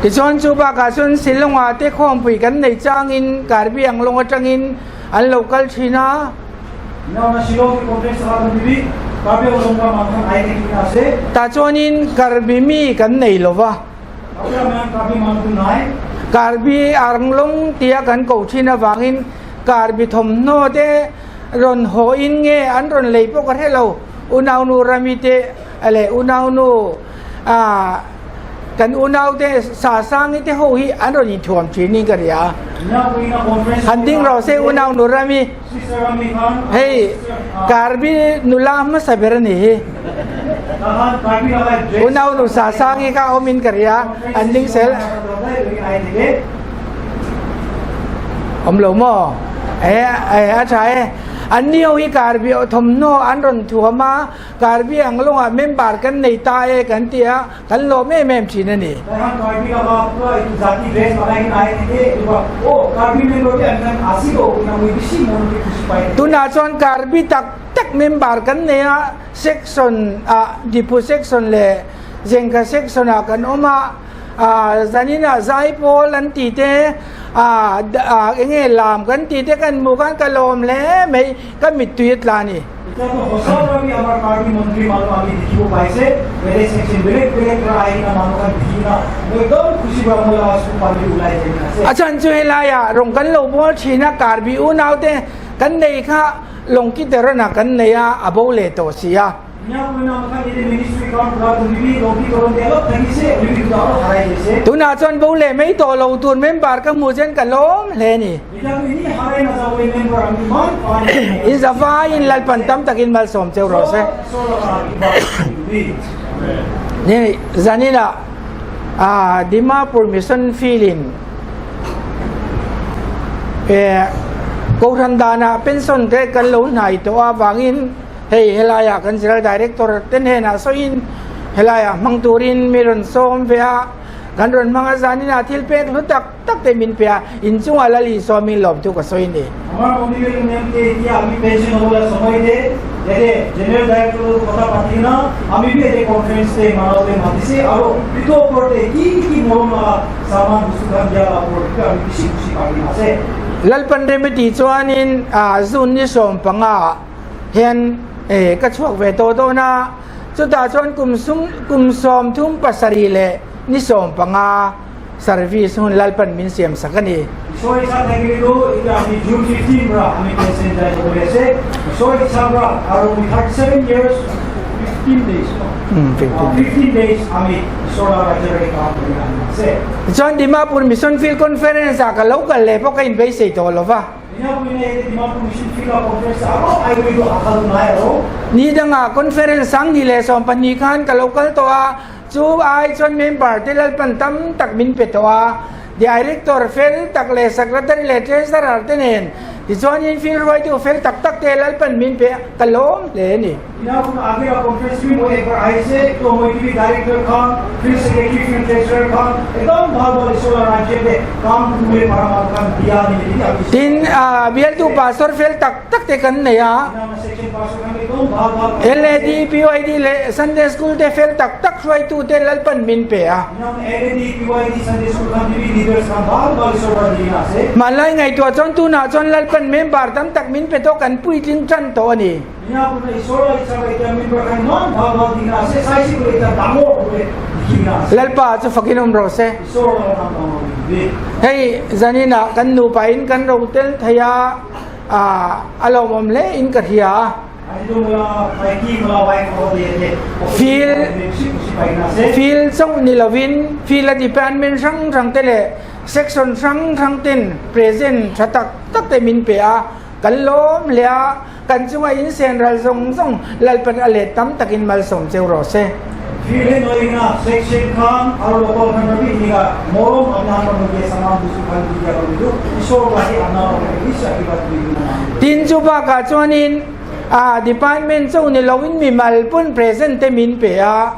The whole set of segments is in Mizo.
Tichuan chu bakah chuan Shillong-ah te khawmpui kan nei changin Karbi Anglong atangin an lo kal thin a. Tah chuanin Karbi mi kan nei lo va. Karbi Anglong tia kan ko thin avangin Karbi thawmhnaw te rawn haw in nge an rawn lei pawh ka hre lo. Unaunu Rami te leh unaunu kan unau te Sasangi te ho hi an rawn inthuam thin in ka ria a. Han ding rawh se unaunu Rami. Hei Karbi nula hmasa ber a ni hi. Unaunu Sasangi kha awm in ka ria an ding sel. Awm lo maw? A tha e. An ni ho hi Karbi thawmhnaw an rawn thuam a, Karbi ang lawngah member kan nei ta e kan ti a, kan lawm em em thin a ni. Tunah chuan Karbi tak tak member kan nei a, section ah Diphu section leh Zengkha section ah kan awm a, Zaninah zaipawl an ti te, eng nge lam kan ti te kan hmuh khan ka lawm hle mai, ka mittui a tla a ni. A chhan chu helaiah rawng kan lo bawl thin a, Karbi unaute kan nei kha Lawngkiterawna kan nei a, a bo leh tawh si a. Tunah chuan bo leh mai tawh lo tur member ka hmuh chuan ka lawm hle a ni. In zavaiin Lalpan tam takin malsawm cheu rawh se. Ni zaninah Dimapur Mission Field-in Kohhran danah pension te kan lo hnai tawh avangin Hei helaiah kan General Director te hnenah sawiin helaiah hmang turin mi rawn sawm ve a, kan rawn hmang a zaninah thil pek hlu tak tak te min pe a, inchungah Lal Isua min lawm thu ka sawi a ni. Amar Modi le Union te tia ami pension ho la samai te yate General Director lo kotha patina ami bi ate conference te manaw te matise aro bito opor te ki ki morom laga saman bustu khan dia la opor te ami bishi khushi paina ase. Lalpan remiti chuanin June ni 15 hian ka chhuak ve tawh dawn a, chutah chuan kum sum kum 37 leh ni 15 service hun Lalpan min siam sak a ni. Sawi chak thei tu ami June 15 ra ami pension jai ko le se sawi chak ra aro mi 37 years 15 days no 15 days ami sola rajare ka ko se. Chuan Dimapur Mission Field Conference ah ka lo kal leh pawh ka inbeisei tawh lo va. Ni dangah conference 2012 khan ka lo kal tawh a, chu ai chuan member te Lalpan tam tak min pe tawh a, Director fel tak leh Secretary leh Treasurer te nen tichuanin field hruaitu fel tak tak te Lalpan min pe a, ka lawm hle a ni. Ina hun agira conference bi moi ekbar ahise to moi TV director khan field secretary field treasurer khan ekdam bhal bhal isola rajya te kam kule paramal khan dia ni ni abi. Tin bialtu pastor fel tak tak te kan nei a. LAD PYD leh Sunday school te fel tak tak hruaitu te Lalpan min pe a. Hmanlai ngaihtuah chuan tunah chuan Lalpan member tam tak min pe tawh kan puitling tan tawh a ni. Lalpa chu fakin awm rawh se. Hei zaninah kan nupa in kan ro tel thei a, a lawmawm hle in ka hria a. Field field chauh ni lovin field a department hrang hrang te leh section hrang hrang ten present tha tak tak te min pe a, kan lawm hle a. Kan chunga in sen ral zawng zawng Lalpan a let tam takin malsawm cheu rawh se. File noina section khan aro local khan rabi niga morom apna ramge saman busu khan dia rabi du isor lahi apna ramge isha kibat bi Tin chu bakah chuanin a department chauh ni loin mimal pun present te min pe a.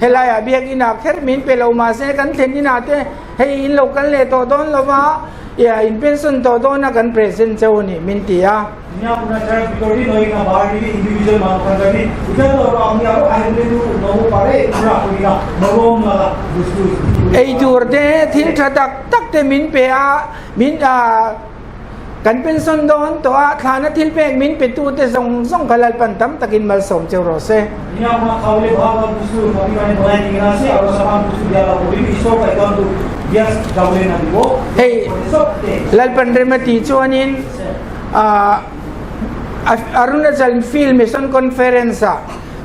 Helaiah biakinah kher min pe lo mahse kan thlen inah te hei in lo kal leh tawh dawn lo va, in pension tawh dawn a kan present cheu a nih min ti a. Ei tur te thil tha tak tak te min pe a, min Kan pension dawn tawh a, thlana thil pek min pe tu te zawng zawng kha Lalpan tam takin malsawm cheu rawh se. Hei Lalpan rem a tih chuanin Arunachal Field Mission Conference ah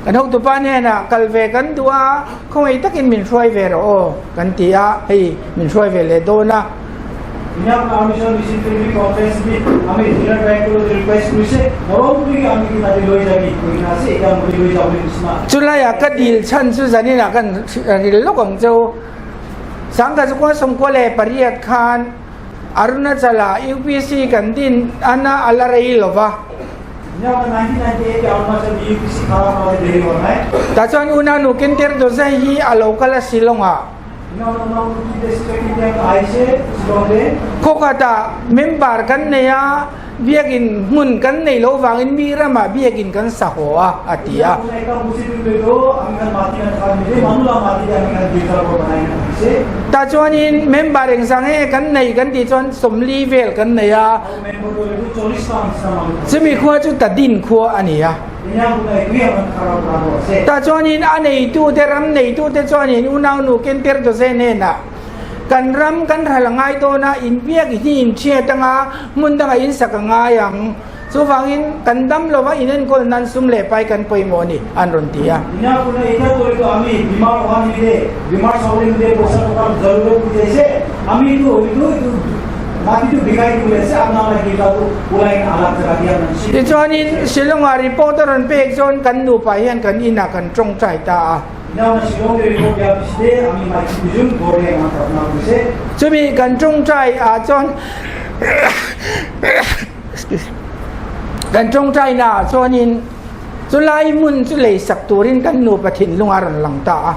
kan hotupa hnenah kal ve kan duh a, khawngaih takin min hruai ve rawh aw kan ti a, hei min hruai ve leh dawn a. Chulaiah ka dil chhan chu zaninah kan ril lawk ang chu. Sangkhat chu 98 khan Arunachal-ah UPC kan din ana a la rei lo va. Tah chuan unau Kenter Dozai hi a lo kal a Shillong-ah. Khawkhatah member kan nei a, biakin hmun kan nei loh vangin mi ramah biakin kan sa haw a, a ti a. Tah chuanin member engzah nge kan nei kan tih chuan 40 vel kan nei a, chumi khua chu Tadin khua a ni a. Tah chuanin a neitute ram neitute chuanin unaunu Kenter Doze hnenah, Kan ram kan ral a ngai dawn a, inbiak hi inchhiat anga hmun dangah insak a ngai ang. Chuvangin kan dam lova inenkawl nan sum leh pai kan pawimawh a ni, an rawn ti a. Tichuanin Shillong-ah report a rawn pek chuan kan nupa hian kan inah kan tawngtai ta a. Chumi kan tawngtai ah chuan kan tawngtai naah chuanin chulai hmun chu lei sak turin kan nupa thinlung a rawn lang ta a.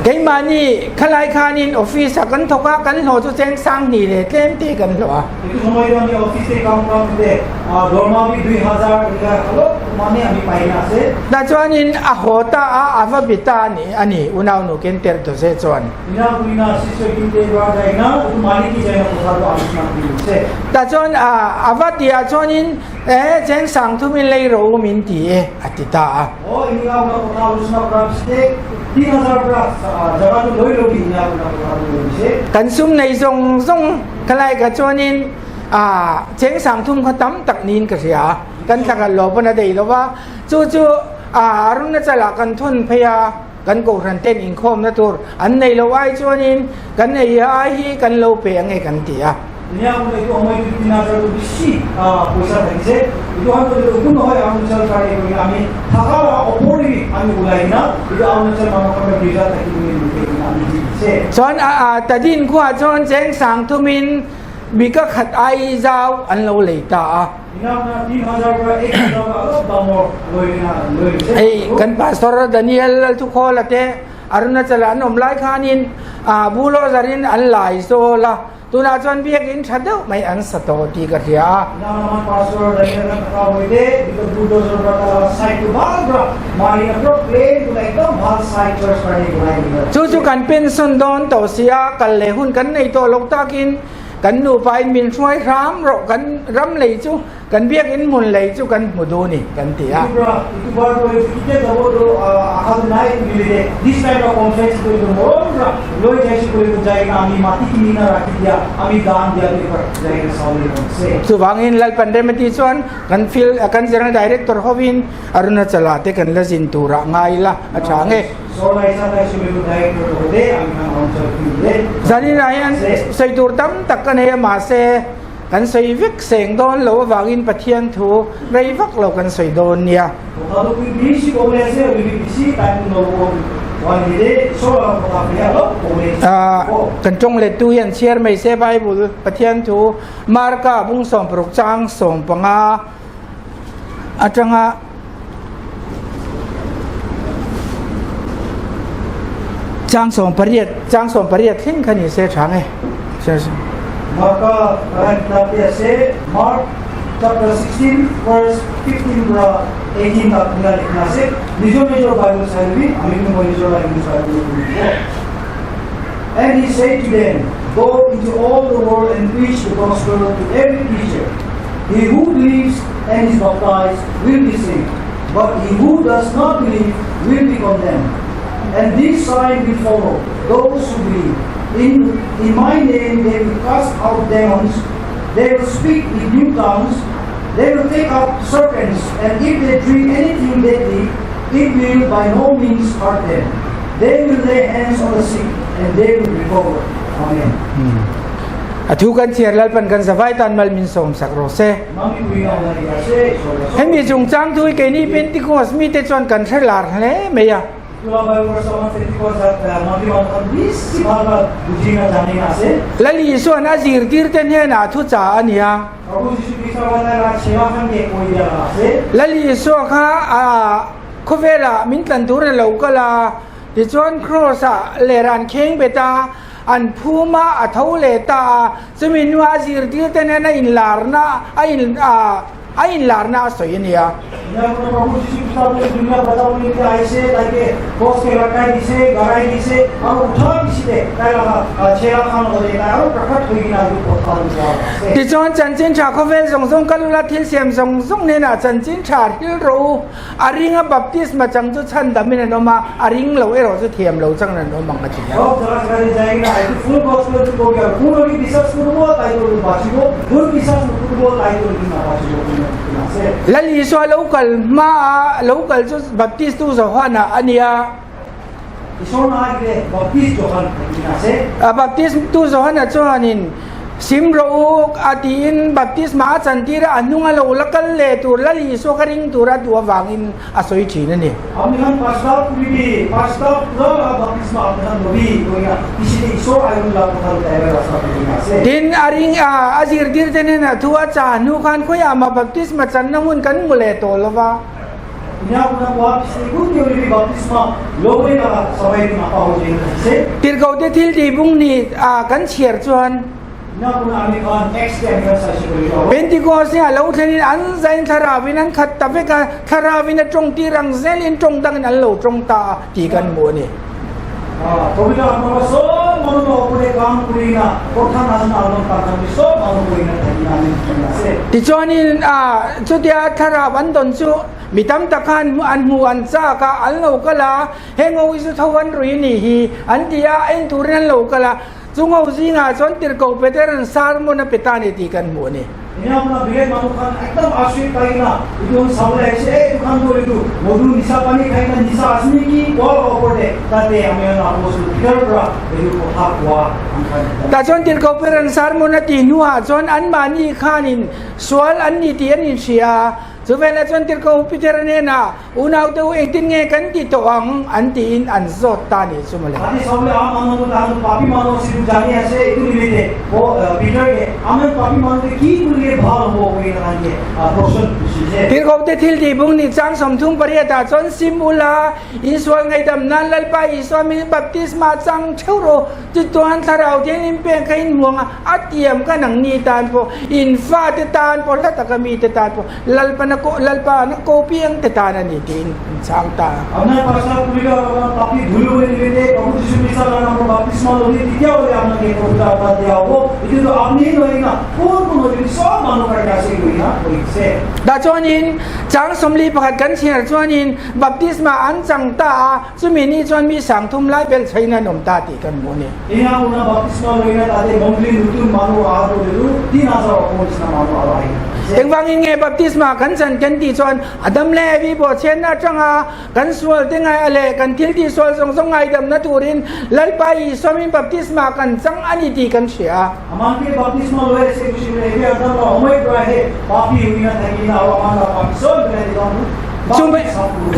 Keimahni khalai khanin office ah kan thawk a, kan hlawh chu cheng sang hnih leh tlem te kan hlawh a. Tah chuanin a haw ta a, a va bi ta a ni, unaunu Kenter Doze chuan. Tah chuan a va tihah chuanin e cheng sang thumin lei ro min ti e a ti ta a. Kan sum nei zawng zawng khalai ka chuanin cheng sang thum kha tam tak niin ka hria a, kan thla khat lo pawn a dei lo va, chu chu Arunachal ah kan thawn phei a. Kan kohhran ten inkhawmna tur an nei lo ai chuanin kan ei ai hi kan lo pe ange kan ti a. Chuan Tadin khuaah chuan cheng sang thumin bika khat ai zau an lo lei ta a. Hei kan pastor Daniel Lalthukhawl te Arunachal an awm lai khanin bulldozer in an lai zawl a, tunah chuan biakinn tha deuh mai an sa tawh tih ka hria a. Chu chu kan pension dawn tawh si a, kal leh hun kan nei tawh lo takin Kan nupa in min hruai hram rawh, kan ram lei chu, kan biakinn hmun lei chu kan hmu duh ni, kan ti a. Chuvangin Lalpan Remati chuan kan field, kan General Director hovin Arunachal ah te kan la zin turah ngai ila a tha nge. Zaninah hian sawi tur tam tak ka nei a, mahse kan sawi vek seng dawn lo avangin Pathian thu rei vak lo kan sawi dawn nia. Kan tawng lettu hian chhiar mai se Bible Pathian thu Marka bung 16 chang 15. Atanga chang 18 chang 18 thleng kha ni se tha nge. Marka kitab te ase Mark chapter 16 verse 15 পৰা 18 তাত লিখা লিখা আছে। নিজৰ নিজৰ বাইবল চাই ল'বি, আমি কিন্তু মই নিজৰ বাইবল চাই ল'ব। And he said to them, "Go into all the world and preach the gospel to every creature. He who believes and is baptized will be saved, but he who does not believe will be condemned. And this sign will follow those who believe. In my name they will cast out demons, they will speak with new tongues, they will take up serpents, and if they drink anything deadly, it will by no means hurt them. They will lay hands on the sick, and they will recover." Amen. A thu kan chhiar Lalpan kan zavai tan mal min sawm sak rawh se. Hemi chungchang thu hi keini Pentecost mite chuan kan hre lar hle mai a. Lal Isua'n a zirtirte hnenah thu cha a ni a. Lal Isua kha a khawvelah min tlan turin a lo kal a, tichuan Kraws-ah ler an kheng bet a, an phum a, a tho leh ta a, chumi hnuah a zirtirte hnena inlarna a in a inlarna a sawi a ni a. Tichuan chanchin tha khawvel zawng zawng kal ula thil siam zawng zawng hnenah chanchin tha hril rawh u. A ring a baptisma chang chu chhan damin an awm a, a ring lo erawh chu thiam lo changin an awm ang a ti a. Lal Isua lo kal hma a lo kal chu Baptistu Johana a ni a. Baptistu Johana chuanin Sim rawh u a tiin baptisma a chantir a, a hnung a lo la kal leh tur Lal Isua ka ring tur a duh avangin a sawi thin a ni. Tin, a ring a, a zirtirte hnenah thu a chah hnu khan khawiah mah baptisma channa hmun kan hmu leh tawh lo va. Tirhkohte thil tih bung ni a kan chhiar chuan Pentecost hi a lo thlenin an zain thlarauvin an khat ta vek a, thlarauvin a tawng tir ang zelin tawng dangin an lo tawng ta a tih kan hmu a ni. Tichuanin chutia thlarau an dawn chu mi tam tak khan an hmu an chak a, an lo kal a, heng ho hi chu tho an rui a nih hi an ti a, en turin an lo kal a. Chu ngo zingah chuan tirhkoh Petera'n sermon a pe ta a ni tih kan hmuh a ni. Tah chuan tirhkoh Petera'n sermon a tih hnuah chuan anmahni khanin sual an ni tih an inhria a. Chuvelah chuan tirhkoh Petera hnenah, Unaute u, engtin nge kan ti tawh ang? an tiin an zawt ta a nih chu mawle. Tirhkohte thil tih bung nih chang 38 ah chuan sim ula, insual ngaihdam nan Lalpa Isua min baptisma chang theuh rawh, chutichuan Thlarau thian in pek kha in hmuang a, a tiam ka nang ni tan pawh, in fate tan pawh, hla taka mite tan pawh. Lalpa na ko Lalpa na ko piang te tan a ni tiin an chhang ta a. Tah chuanin chang 41 kan chhiar chuanin baptisma an chang ta a, chumi ni chuan mi 3000 lai bel chhein an awm ta tih kan hmuh a ni. Engvangin nge baptisma kan chan kan tih chuan Adam leh Evi bawhchhiatna atanga kan sual te ngai leh kan thil tih sual zawng zawng ngaidamna turin Lalpa Isua min baptisma kan chang a ni tih kan hria a. Chu mai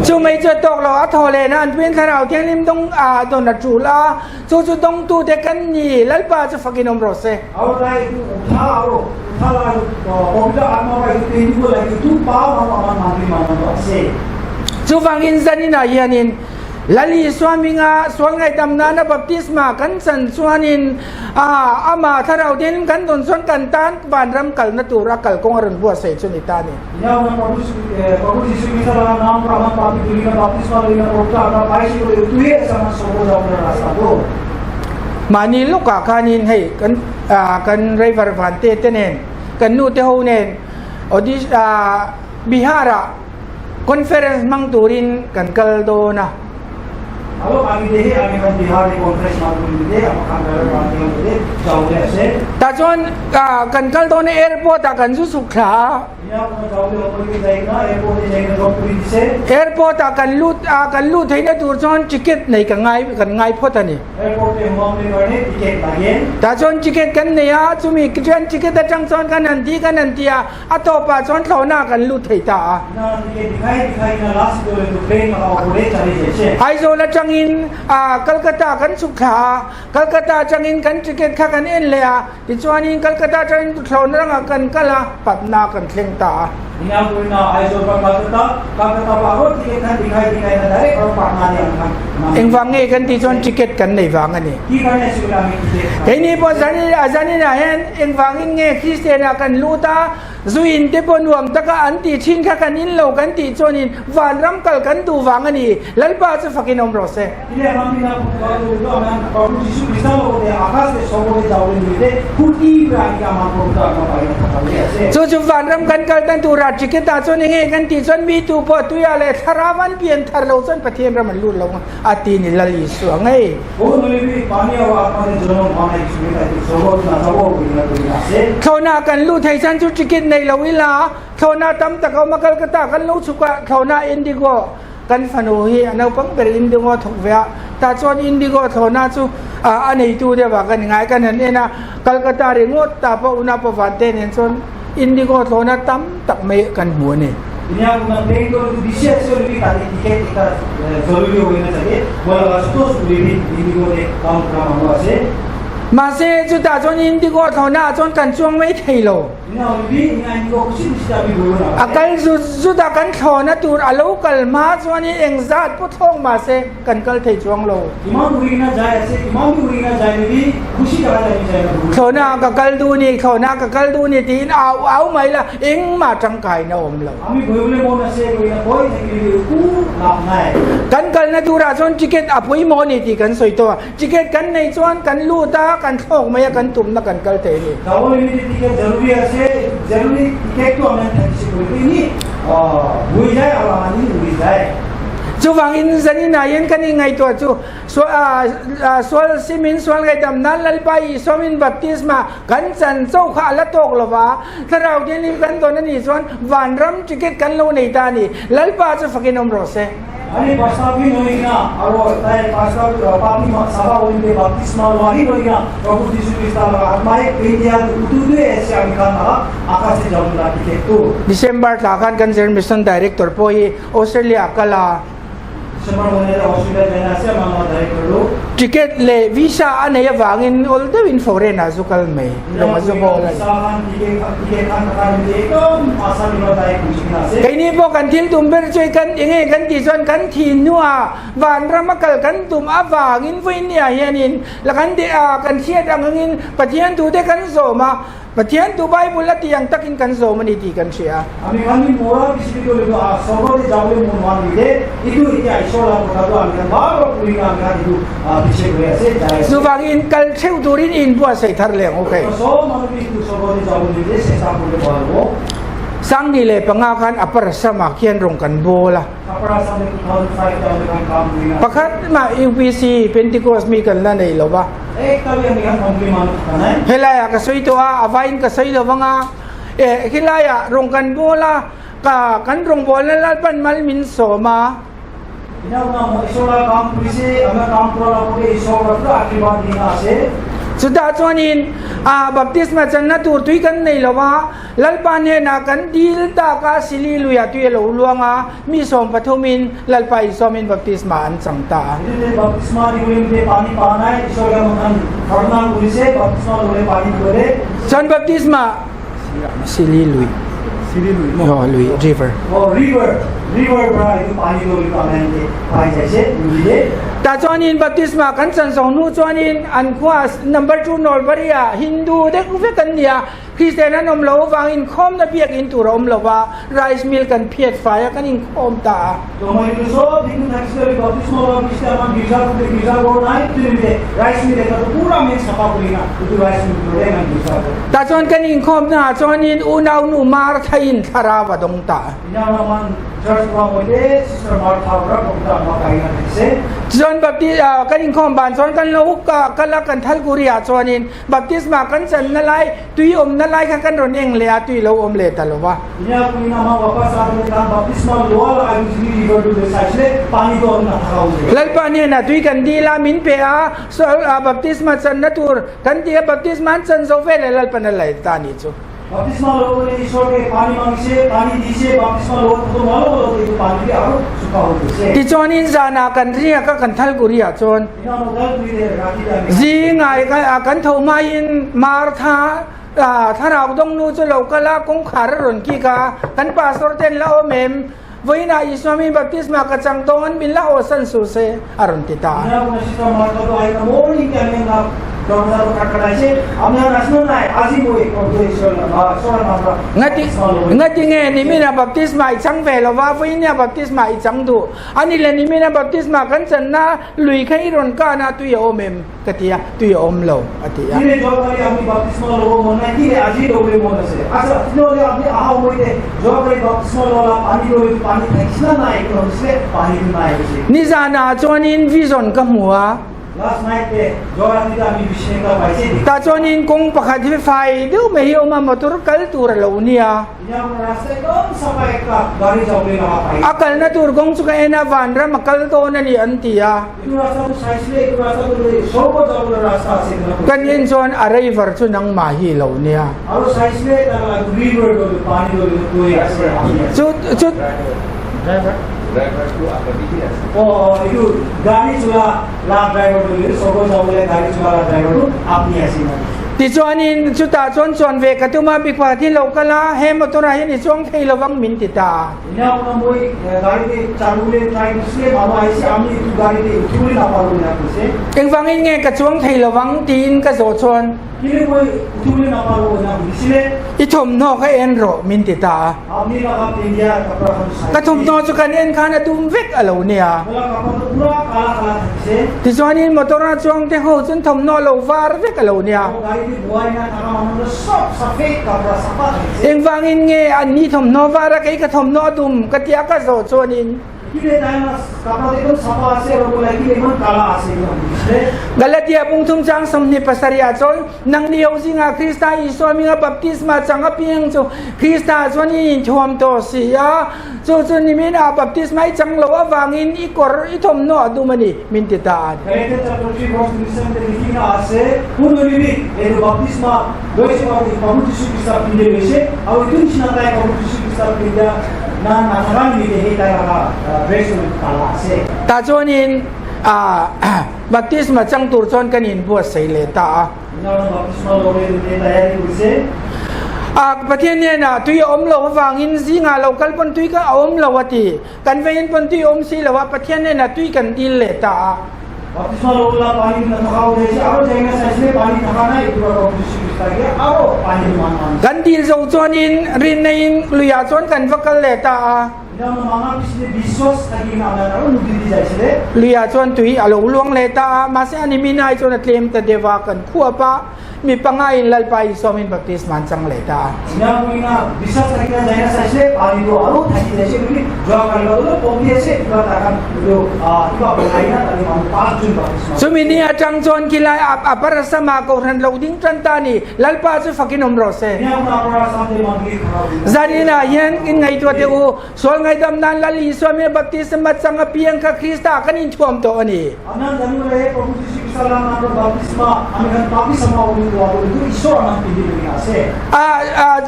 chu mai chu a tawk lo, a thaw lehna an tuin Thlarau Thianghlim dawng a dawn a tul a, chu chu dawngtute kan ni, Lalpa chu fakin awm rawh se. Chuvangin zaninah hianin Lal Isua hminga sual ngaihdam nana baptisma kan chan chuanin Amah Thlarau Thianghlim kan dawn chuan kan tan vanram kalna tur a kalkawng a rawn buatsaih chu ni ta a ni. Mahni lawkah khanin hei kan kan driver vante te nen kan nu te ho nen Odisha Bihar ah Conference hmang turin kan kal dawn a. Tah chuan kan kal dawn a airport ah kan zu chhuk thla a. Airport ah kan lut a kan luh theihna tur chuan ticket nei ka ngai kan ngai phawt a ni. Tah chuan ticket kan nei a chumi chuan ticket atang chuan kan han ti kan han ti a. A tawpah chuan thlawhna kan lut thei ta a. Aizawl atangin Calcutta kan chhuk thla a, Calcutta atangin kan ticket kha kan en leh a, tichuanin Calcutta atangin thlawhna rangah kan kal a, Patna kan thleng ta a. Engvang nge kan tih chuan ticket kan nei vang a ni. Keini pawh zaninah hian Engvangin nge Kristianah kan lut a, zuin te pawh nuam taka an tih thin kha kan in lo kan tih chuanin vanram kal kan duh vang a ni. Lalpa chu fakin awm rawh se. Chu chu vanram kan kal tan tura ticket ah chuan enge kan tih chuan mi tu pawh tuiah leh thlarau an pian thar lo chuan Pathian ram an lut lo ang a ti ni Lal Isua ngei. Thlawhna kan luh thei chan chu ticket nei lo ila thlawhna tam tak a awm a Calcutta kan lo chhuk a thlawhna Indigo kan fanu hi a naupang ber Indigo a thawk ve a tah chuan Indigo thlawhna chu a neitu deuh ah kan ngai kan han en a Calcutta ringawt tah pawh unaupa Vante nen chuan Indigo thlawhna tam tak mai kan hmu a ni. Mahse, chutah chuan Indigo thlawhna ah chuan kan chuang mai thei lo. A kal zut zut a, kan thlawhna tur a lo kal hma chuanin engzat pawh thlawk mahse kan kal thei chuang lo. Thlawhna ka kal duh ni, thlawhna ka kal duh ni tiin au au mai la, engmah tangkaina awm lo. Kan kalna turah chuan ticket a pawimawh a ni tih kan sawi tawh a, ticket kan nei chuan kan lut a, kan thlawk mai a, kan tumna kan kal thei a ni. Chuvangin zaninah hian kan inngaihtuah chu sual simin sual ngaihdam nan Lalpa Isua min baptisma kan chan chauh kha a la tawk lo va, Thlarau Thianghlim kan dawn a nih chuan vanram ticket kan lo nei ta a ni. Lalpa chu fakin awm rawh se. Ani pastor hi noina aro tai pastor papi sabha olinte baptisma loa hi noina Prabhu Jisu Krista laka atma ek India utu tu ese ami khan laka akase jaun la ticket tu. December thla khan kan General Mission Director pawh hi Australia a kal a. Ticket leh visa a nei avangin awl deuhin foreign ah zu kal mai lawng a zu hawl a ni. Keini pawh kan thil tum ber chu kan enge kan tih chuan kan thi hnuah vanram a kal kan tum avangin vawinia hianin la kan tih a kan hriat ang angin Pathian thu te kan zawm a. Pathian tu Bible a tih ang takin kan zawm a ni tih kan hria. Chuvangin kal theuh turin in buatsaih thar leh ang u kei. 2005 khan Upper Assam ah khian rawng kan bawl a. Pakhat mah UPC Pentecost mi kan la nei lo va. Helaiah ka sawi tawh a, a vaiin ka sawi lo vang a. E, helaiah rawng kan bawl a, ka kan rawngbawlna Lalpan mal min sawm a. Chutah chuanin a baptisma channa tur tui kan nei lo va, Lalpa hnenah kan dil tak a, Sili luiah tui a lo luang a, mi sawm pathumin Lalpa Isuamin baptisma an chang ta a. Chuan baptisma Sili lui lui river. Tah chuanin baptisma kan chan zawng hnu chuanin an khua number 2 Nalbari ah Hindu deuh vek an ni a, Kristian an awm lo avangin khawmna biakinn tur a awm lo va, rice mill kan phiat fai a, kan inkhawm ta a. Tah chuan kan inkhawmna ah chuanin unaunu Martha-in thlarau a dawng ta a. Tichuan Baptist kan inkhawm ban chuan kan lo kal a, kan Thalguri ah chuanin Baptisma kan channa lai, tui awmna lai kha kan rawn eng leh a, tui lo awm leh ta lo va. Lalpa hnenah tui kan dil a, min pe a, baptisma channa tur kan ti a, baptisma an chan zo vel e, Lalpan a la ta a nih chu. Tichuanin zanah kan riak a, kan Thalguri ah chuan Zingah kan tho hmain Martha thlarau dawngnu chu lo kal a, kawngkhar a rawn kik a, kan pastor ten la awm em? Vawiinah Isua min baptisma ka chang dawn, min la awsan suh se, a rawn ti ta a. Ngati nge nimina baptisma i chang ve lova, vawiinah baptisma i chang duh? A ni le nimina baptisma kan channa Lui kha i rawn kan a, tui a awm em? ka ti a, tui a awm lo, a ti a. Nizanah chuanin vision ka hmu a. Tah chuanin kawng pakhat hi fai deuh mai hi a awm a, motor kal tur a lo nia. A kalna tur kawng chu ka en a, vanram a kal dawn a ni an ti a. Kan en chuan a river chu nangmah hi lo nia. Chu chu Tichuanin chutah chuan chuan ve ka tum a, mipa hi lo kal a, he motor ah hian i chuang thei lo vang min ti ta a. Engvangin nge ka chuang thei lo vang tiin ka zawh chuan, I thawmhnaw kha en rawh min ti ta a. Ka thawmhnaw chu kan en khan a dum vek a lo nia. Tichuanin motor a chuang te ho chuan thawmhnaw lo var vek a lo nia. Engvangin nge an ni thawmhnaw var a kei ka thawmhnaw a dum ka tia ka zawh chuanin. Galatia bungthum chang 27 ah chuan nang ni ho zingah Krista Isua hminga baptisma chang apiang chu Krista chuan i inthuam tawh si a, chu chu nimin ah baptisma i chang lo avangin i kawr i thawmhnaw a dum a ni min ti ta a ni. Tah chuanin baptisma chang tur chuan kan inbuatsaih leh ta a. Pathian hnenah tui a awm lo avangin zingah lo kal pawn tui kha a awm lo a ti. Kan veiin pawn tui a awm si lo a, Pathian hnenah tui kan dil leh ta a. Kan dil zo chuanin rinna-in luiah chuan kan va kal leh ta a. Luiah chuan tui a lo luang leh ta a, mahse a ni minai chuan a tlem ta deuh a, kan khuap a. Mi panga in Lalpa Isua min baptisma an chang leh ta a. Chumi ni atang chuan khilai Aparasama kohhran lo ding tan ta ni Lalpa chu fakin awm rawh se. Zanin ah hian in ngaihtuah teh u, sual. ngaihdam nan Lal Isua hming baptisma chang apiang kha Krista kan inthuam tawh a ni.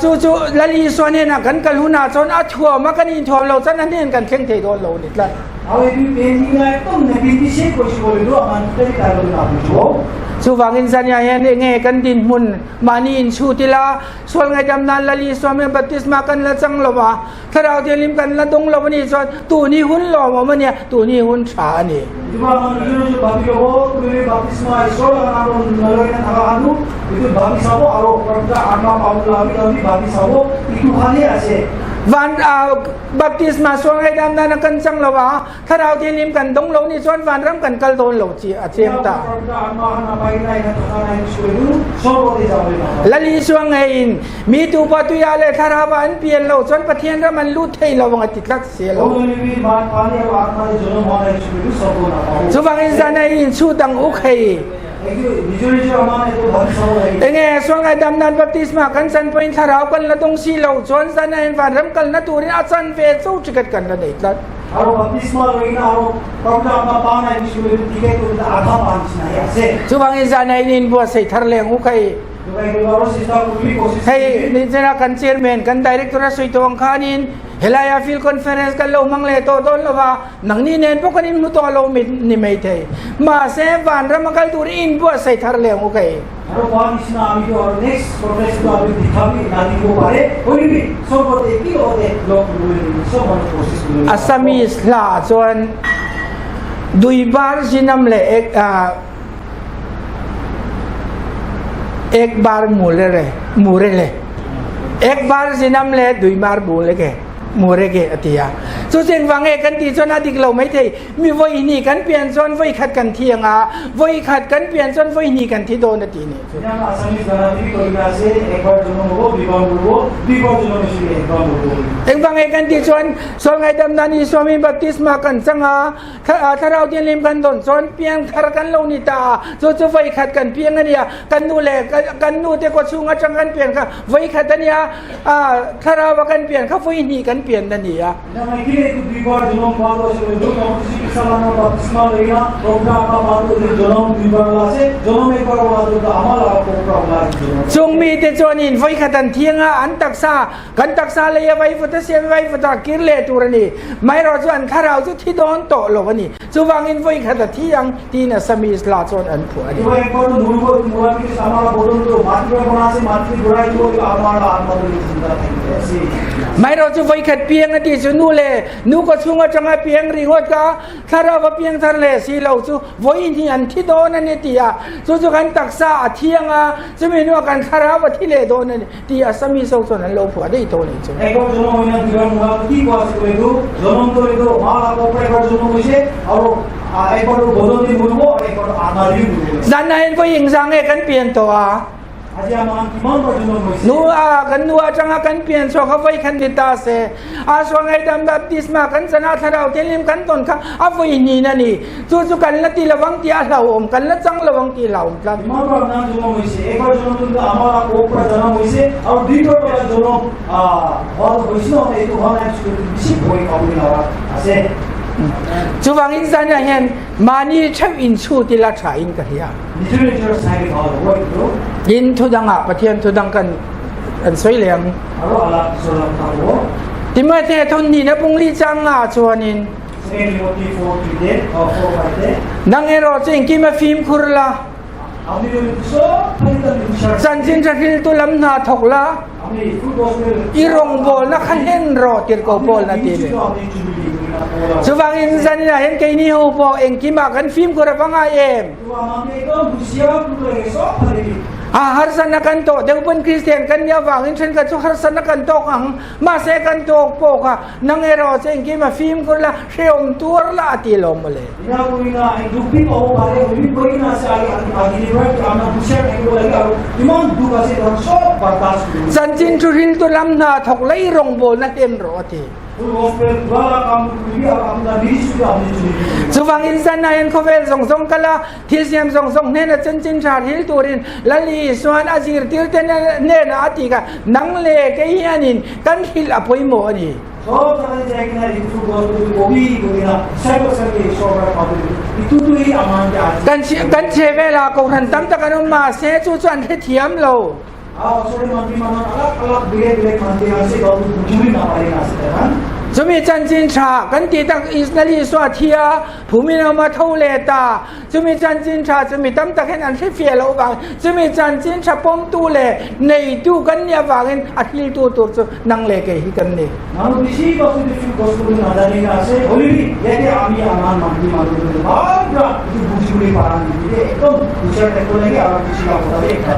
Chu chu Lal Isua hnenah kan kal hunah chuan a thuam a, kan inthuam lo chuan a hnen kan thleng thei dawn lo a ni tlat. Chuvangin zania hian enge kan dinhmun mahni inchhut ila, Sual ngaihdam nan Lal Isua hming baptisma kan la chang lo va, Thlarau Thianghlim kan la dawng lo a nih chuan tun hi hun lawmawm a nia, tun hi hun tha a ni. Van baptisma sual ngaihdam nan a kan chang lo va, Thlarau Thianghlim kan dawng lo nih chuan vanram kan kal dawn lo chi a chiang ta. Lal Isua ngeiin mi tupa tuia le thlarau ah an pian lo chuan Pathian ram an lut thei lo ang a ti tlat si lo. Chuvangin zan a in chu dang uk hei. Enge sual ngaidam nan baptisma kan chan pawhin thlarau kan la dawng si lo chuan zan a in vanram kalna turin a chan ve chu ticket kan la nei tlat. আৰু বাপ্তিস্মা লৈ কিনে আৰু পবিত্ৰ আত্মা পোৱা নাই বুলি টিকেট আধা পোৱা নিচিনাহে আছে। Chuvangin zan a in inbuatsaih thar leng u khai. Hei nichina kan chairman kan director a sawi tawh ang khanin helaia field conference kan lo hmang leh tawh dawn lova nangni nen pawh kan inhmu tawh lo ni mai thei. Mahse vanram a kal tur i inbuatsaih thar leng u khai. আৰু কোৱা নিচিনা আমিতো আৰু নেক্সট কনফাৰেন্সটো আমি দেখাবি নাদিব পাৰে কৰিবি চবতে কি লগতে লগ কৰিবলৈ লাগিব চব মানুহ কোচিছ কৰিব। Assamese hla chuan Duibar zinam leh ek ek bar mule le mure le ek bar zinam leh duibar mule ke mure ke a ti a. Chu cheng vang nge kan tih chuan a dik lo maithei. Mi vawi hnih kan pian chuan vawi khat kan thi ang a, vawi khat kan pian chuan vawi hnih kan thi dawn a ti nih chu. Engvang nge kan tih chuan sual ngaihdam nan Isua min baptisma kan chang a, Thlarau Thianghlim kan dawn chuan piang thar kan lo ni ta a, chu chu vawi khat kan piang a nia, kan nu leh kan nu te kawchhung atang kan pian kha vawi khat a nia, Thlarau a kan pian kha vawi hnih kan pian a ni a. Chung mite chuanin vawikhat an thiang a, an taksa, kan taksa lei a vaivut a siam vaivut a kir leh tur a ni. Maherawh chu an thlarau chu thi dawn tawh lo a ni. Chuvangin vawikhat a thi ang tiin Assamese hla chuan an phuah a ni. Maherawh chu vawikhat piang a tih chu nu leh nu kaw chhung atanga piang ringawt kha thlarau a piang thar leh si lo chu vawi hnih an thi dawn a ni ti a, chu chu kan taksa a thiang a, chumi hnuah kan thlarau a thi leh dawn a ni. Ti Assamese ho chuan an lo phuah daih tawh a nih chu. একবাৰ জনম হয় না দুইবাৰ মৰা কি কোৱা আছে এইটো জনমটো এইটো মা বাপৰ পৰা এবাৰ জনম হৈছে আৰু একবাৰ বদন দি মৰিব আৰু একবাৰ আত্মা দি মৰিব। Zan na hian vawi engzah nge kan pian tawh a? আজি আমাৰ কিমান বাৰ জনম হৈছে? Nu a kan nu atanga kan pian chhuak a vawi khan ni ta se. A sual ngaidam baptisma kan chana thlarau thianghlim kan tawn kha a vawi hnin a ni. Chu chu kan la ti lovang tih a hlauhawm, kan la chang lovang tih a hlauhawm tlat. কিমান বাৰ নাম জনম হৈছে? একবাৰ জনম কিন্তু আমাৰ আকৌ পৰা জনম হৈছে আৰু দ্বিতীয়বাৰ পৰা জনম হোৱা হৈছে নহয়, এইটো হোৱা নাই, বেছি ভয় খাবলৈ লগা আছে। Chuvangin zan ah hian mahni theuh inchhut ila tha in ka hria. নিজৰ নিজৰ চাই ভাল হ'ব এইটো। Tin thudangah Pathian thudang kan an sawi leh ang. আৰু আলাপ পিছৰ কথা হ'ব। Timothea thawhhnihna pungli changah chuanin. Nang erawh chu engkim a fimkhur la, chanchin tha hriltu lam hna thawk la, i rawngbawlna kha hlen rawh tirhkoh Paul a ti leh. Chuvangin zaninah hian keini ho pawh engkimah kan fimkhur a va ngai em? A harsatna kan tawh deuh pawn Kristian kan nih avangin thenkhat chu harsatna kan tawk ang, mahse kan tawk pawh kha Nang erawh chu engkim a fimkhur la, hrehawm tuar la a ti lo mawle. Chanchin thu hriltu lam hna thawk lei rawngbawlna hnem rawh a ti. Chuvangin zan ah hian khawvel zawng zawng kal a, thil siam zawng zawng hnena chanchin tha hril turin Lal Isua'n a zirtirte hnenah a ti kha, Nang le kei hianin kan hrilh a pawimawh a ni. Kan kan chhe velah kohhran tam tak an awm mahse chu chu an hrethiam lo. Chumi chanchin tha kan tih tak Israel Isua thi a, phumin a awm a tho leh ta. Chumi chanchin tha chu mi tam tak hian an hrefiah loh vang, chumi chanchin tha pawmtu leh neitu kan nih avangin a hriltu tur chu nang leh kei hi kan ni.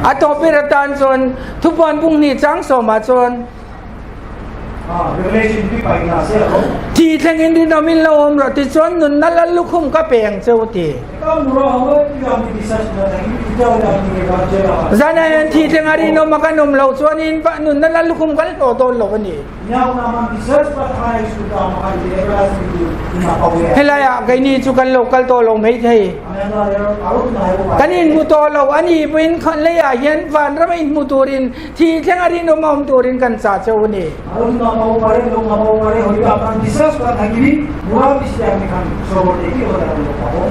A tawpir atan chuan thupuan bung hnih chang sawmah chuan Thi thlengin rinawm in lo awm rawh tichuan nunna lal lukhum ka pe ang che u ti. Zanah hian thi thlenga rinawm a kan awm loh chuanin nunna lal lukhum kan hlawh dawn lo a ni. Helaiah keini chu kan lo kal tawh lo maithei. Kan inhmu tawh lo a ni pawhin leiah hian vanrama inhmu turin Thi thleng a rinawm a awm turin kan chah che u ni.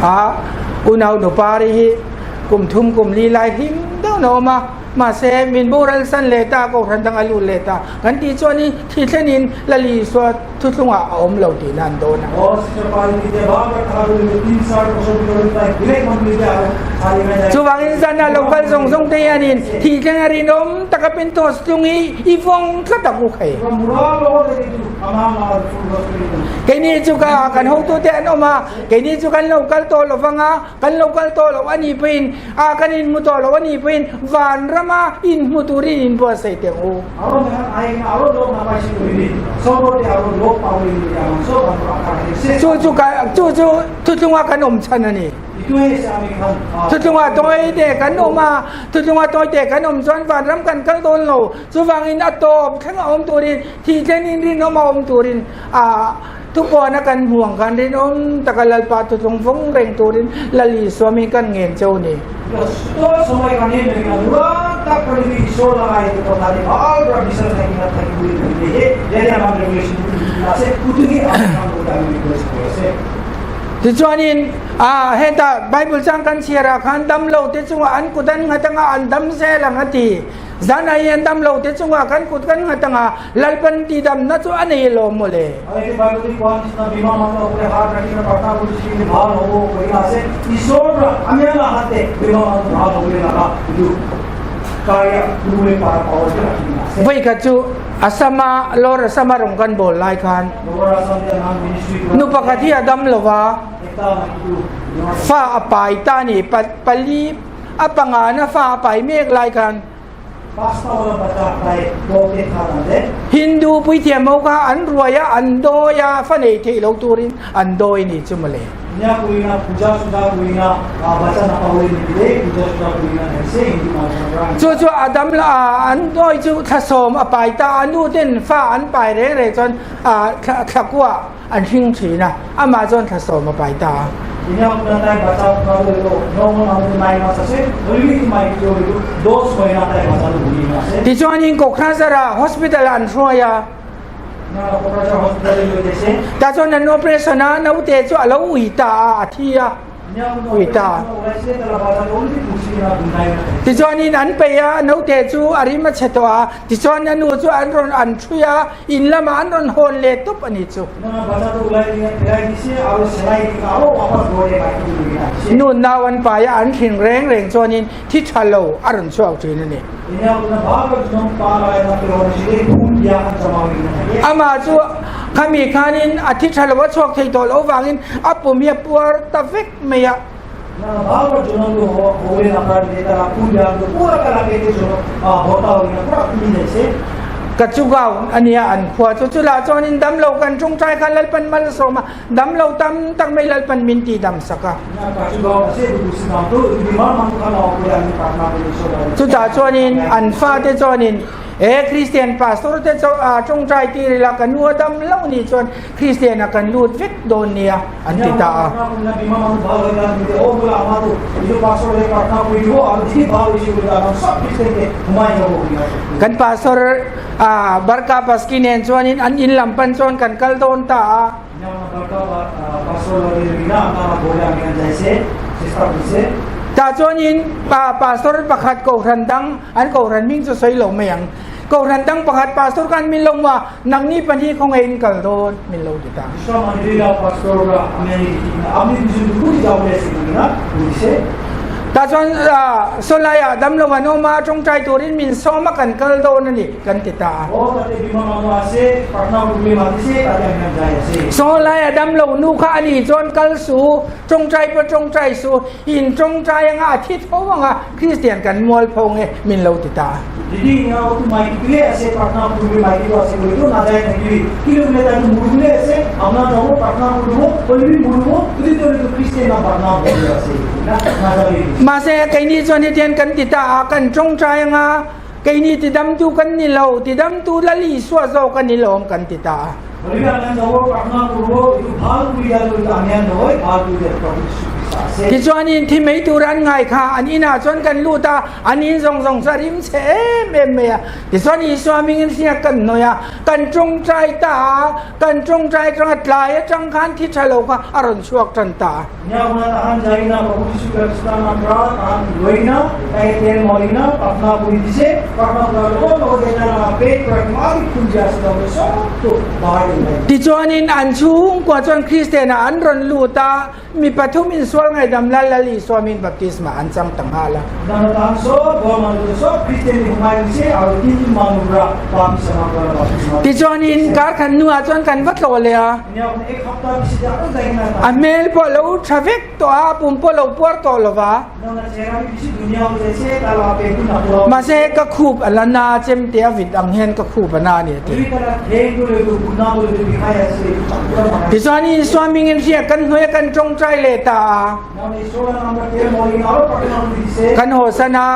A unau nupari hi kum thum kum li lai hlim deuh na awm a, mahse min boral san leh ta, kohhran dang a lut leh ta kan tih chuan in thi thlenin Lali Isua thuthlungah a awm lo tihna an dawn a. Chuvangin zan a lo kal zawng zawng te hianin thih thleng a rinawm taka Pentecost tlung hi i vawng tlat ang u khai. Keini chu ka kan hotute an awm a, keini chu kan lo kal tawh lo vang a, Kan lo kal tawh loh a nih pawhin, a kan inhmu tawh loh a nih pawhin vanrama inhmu turin inbuatsaih teh ang u. Chu chu ka chu chu thuthlunga kan awm chhan a ni. Thuthlunga tawi te kan awm a, thuthlunga tawi te kan awm chuan vanram kan kal dawn lo. Chuvangin a tawp thleng a awm turin, thih thlenin rinawm a awm turin a Thupuana kan hmu ang khan rinawm taka Lalpa thuthlung vawng reng turin Lal Isua mi kan ngen cheu ni. Tichuanin, heta Bible chang kan chhiar ah khan damlo te chungah an kut an nghat anga an dam zel ang a ti. Zan ah hian damlo te chungah kan kut kan nghat anga Lalpan tidamna chu a nei alawm maw le? Voikhat chu Assam-a Lower Assam-a rawng kan bawl lai khan nu pakhat hi a dam lo va, fa a pai ta a ni, pali a pangana fa a pai mek lai khan Hindu puithiam ho kha an ruai a, an dawi a, fa nei theih lo turin an dawi ni chu mawle. Chu chu a dam la a, an dawi chu thlasawm a pai ta a, nu ten fa an pai reng reng chuan thlakua An hring thin a, amah chuan thlasawm a pai ta a. Tichuanin Kokrajhar-ah hospital-ah an hruai a. Tah chuan an operation a, naute chu a lo ui ta a, a thi a. Ui ta. Tichuanin an peih a, naute chu a rim a chhe tawh a, tichuan a nu chu an rawn an ṭhui a, in lamah an rawn hawn leh tawp a ni chu. Nu nau an pai a, an hrin reng reng chuanin thi ṭha lo a rawn chhuak ṭhin a ni. Amah chu khami khanin a thi ṭha lo a chhuak thei tawh loh vangin a pum hi a puar ta vek mai a. Ka chugau a nia an khua chu chulah chuanin damlo kan ṭawngṭai khan Lalpan malsawm a. Dam lo tam tak mai Lalpan min ti dam sak a. Chutah chuanin an fate chuanin. E Kristian pastor te tawngtai tir ila ka nu a dam lo nih chuan Kristian ah kan lut vek dawn nia an ti ta a. Kan pastor Barka Paski nen chuanin an in lam pan chuan kan kal dawn ta a. Tah chuanin pastor pakhat kohhran dang an kohhran hming chu sawi lo mai ang. Kohhran dang pakhat pastor khan min lo hmu a, nangni pahnih khawngaih in kal dawn min lo ti ta. Tah chuan sawlaiah damlo an awm a, tawngtai turin min sawm a kan kal dawn a ni. Kan ti ta a. Saw lai a dam lo nu kha a nih chuan kal su, tawngtai pawh tawngtai su, in tawngtai anga a thi tho anga Kristian kan mual pho nge min lo ti ta a. Mahse keini chuan hetiang kan ti ta a, kan tawngtai anga Keini tidamtu kan ni lo, tidamtu Lal Isua zawk a ni lawm kan ti ta a. Tichuanin thi mai tur an ngai kha an inah chuan kan lut a, an in zawng zawng chu a rim chhe em em mai a. Tichuan Isua hmingin hriak kan hnawih a, kan tawngtai ta a, kan tawngtai atanga tlai atang khan thi tha lo kha a rawn chhuak tan ta a. Tichuanin an chhungkua chuan Kristian ah an rawn lut a, mi pathum in sual ngaihdam Lal Lal Isua min baptisma an chang ta nghal a. Tichuanin karkhat hnuah chuan kan va tlawh leh a. A hmel pawh lo tha vek tawh a, a pum pawh lo puar tawh lo va. Mahse ka khup a la na chem te a vit ang hian ka khup a na a ni a ti. Tichuan Isua hmingin hriak kan hnuai a kan tawngtai leh ta a. Kan hawsan a.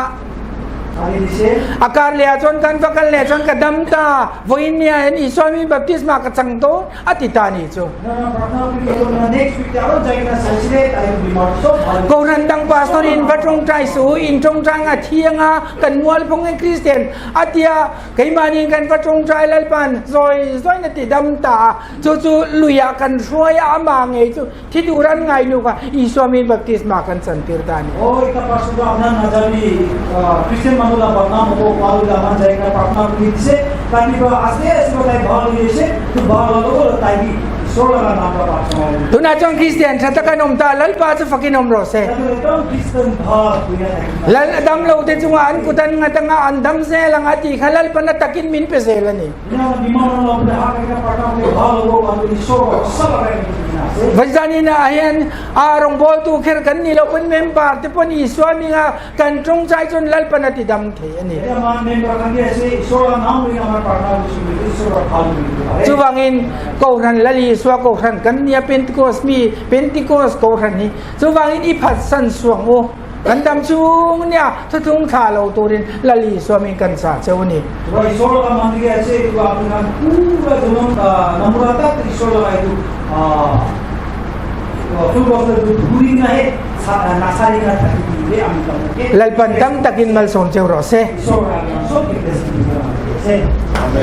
A kar leh ah chuan kan va kal leh chuan ka dam ta, vawiin nia hian Isua mi baptisma ka chang dawn a ti ta ni chu. Kohhran dang pastor in va tawngtai suh, in tawngtai a thiang a, kan mualphawng in Kristian a tia, keimahni in kan va tawngtai Lalpan zawi zawiin a ti dam ta a, chu chu luiah kan hruai a, amah ngei chu Thi tur an ngai nu kha Isua min baptisma kan chantir ta a ni. Aw ika pastor ba amna najabi Christian manu la badnam hobo palu la man jai ka prarthana kuri dise tani ba aste aste ba tai bhal ni se tu bhal la lo la tai bi isor la naam ba prarthana Tunah chuan Kristian tha tak an awm ta, Lalpa chu fakin awm rawh se. Lal a dam lo te chungah an kut an nghat anga an dam zel ang a tih kha Lalpan a takin min pe zel a ni. Vaizan inah hian a rawngbawltu kher kan ni lo pawn member te pawn Isua hminga kan tawngtai chuan Lalpan a ti dam thei a ni. Chuvangin Kohhran Lal Isua Kohhran kan nia Pentecost mi Pentecost Kohhran hi chuvangin i phatsan suang u. Kan dam chung nia thuthlung thla lo turin Lal Isua min kan chah cheu a ni. Lalpan tam takin malsawm cheu rawh se.